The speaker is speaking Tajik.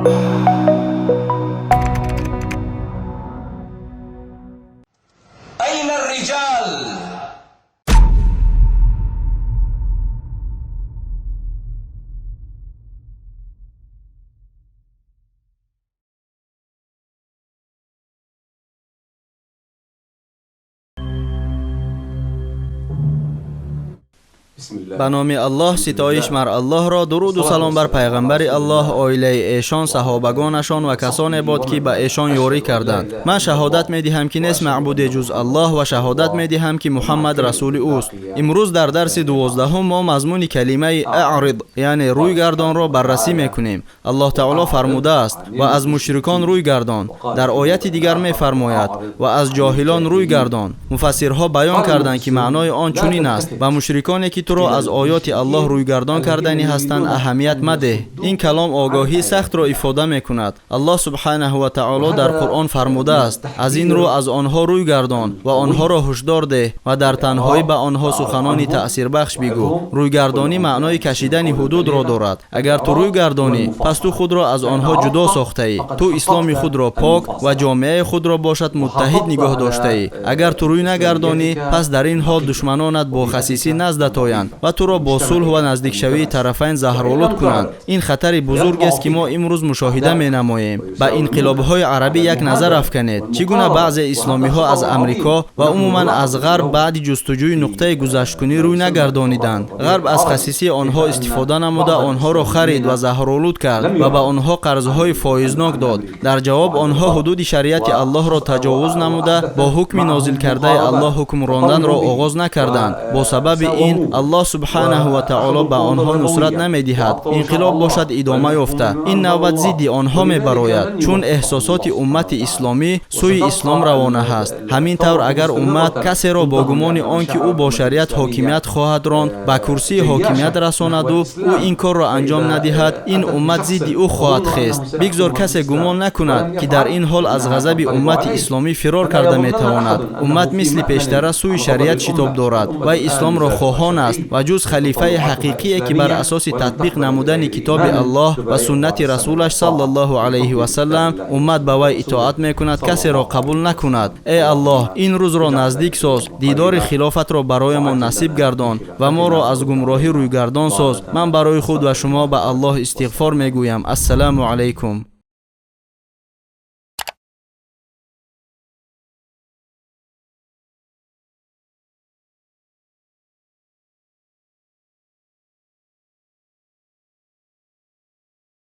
أين الرجال؟ Ба номи Аллоҳ, ситоиш мар Аллоҳро, дуруду салом бар пайғамбари Аллоҳ, оилаи эшон, саҳобагонашон ва касоне бод, ки ба эшон ёрӣ карданд. Ман шаҳодат медиҳам, ки нест маъбуде ҷуз Аллоҳ, ва шаҳодат медиҳам, ки Муҳаммад расули ӯст. Имрӯз дар дарси 12 мо мазмуни калимаи аърид, яъне рӯй гардонро баррасӣ мекунем. Аллоҳ таоло фармудааст: ва аз мушрикон рӯй гардон. Дар ояти дигар мефармояд: ва аз ҷоҳилон рӯй гардон. Муфассирҳо баён карданд, ки маънои он чунин аст: ба мушриконе, ки туро аз оёти Аллоҳ рӯйгардон кардани ҳастанд, аҳамият мадеҳ. Ин калом огоҳии сахтро ифода мекунад. Аллоҳ субҳанаҳу ва таоло дар Қуръон фармудааст: аз ин рӯ аз онҳо рӯй гардон ва онҳоро ҳушдор деҳ ва дар танҳоӣ ба онҳо суханони таъсирбахш бигӯ. Рӯйгардонӣ маънои кашидани ҳудудро дорад. Агар ту рӯй гардонӣ, пас ту худро аз онҳо ҷудо сохтаӣ. Ту исломи худро пок ва ҷомеаи худро бошад муттаҳид нигоҳ доштаӣ. Агар ту рӯй нагардонӣ, пас дар ин ҳол душманонат бо хасисӣ наздат оянд ва туро бо сулҳ ва наздикшавии тарафайн заҳролуд кунанд. Ин хатари бузургест, ки мо имрӯз мушоҳида менамоем. Ба инқилобҳои арабӣ як назар афканед. Чӣ гуна баъзе исломиҳо аз Амрико ва умуман аз Ғарб баъди ҷустуҷӯи нуқтаи гузашткунӣ рӯй нагардониданд. Ғарб аз хасисии онҳо истифода намуда, онҳоро харид ва заҳролуд кард ва ба онҳо қарзҳои фоизнок дод. Дар ҷавоб онҳо ҳудуди шариати Аллоҳро таҷовуз намуда, бо ҳукми нозил кардаи Аллоҳ ҳукм ронданро оғоз накарданд. Бо сабаби ин Аллоҳ субҳанаҳу ва таоло ба онҳо нусрат намедиҳад. Инқилоб бошад идома ёфта. Ин навбат зидди онҳо мебарояд, чун эҳсосоти уммати исломӣ сӯи ислом равона ҳаст. Ҳамин тавр агар уммат касеро бо гумони он ки ӯ бо шариат ҳокимият хоҳад ронд, ба курсии ҳокимият расонаду ӯ ин корро анҷом надиҳад, ин уммат зидди ӯ хоҳад хест. Бигзор касе гумон накунад, ки дар ин ҳол аз ғазаби уммати исломӣ фирор карда метавонад. Уммат мисли пештара сӯи шариат шитоб дорад ва исломро хоҳон аст ва ҷуз халифаи ҳақиқие, ки бар асоси татбиқ намудани китоби Аллоҳ ва суннати расулаш саллаллоҳу алайҳи васаллам уммат ба вай итоат мекунад, касеро қабул накунад. Э Аллоҳ, ин рӯзро наздик соз, дидори хилофатро бароямон насиб гардон ва моро аз гумроҳӣ рӯйгардон соз. Ман барои худ ва шумо ба Аллоҳ истиғфор мегӯям. Ассалому алайкум.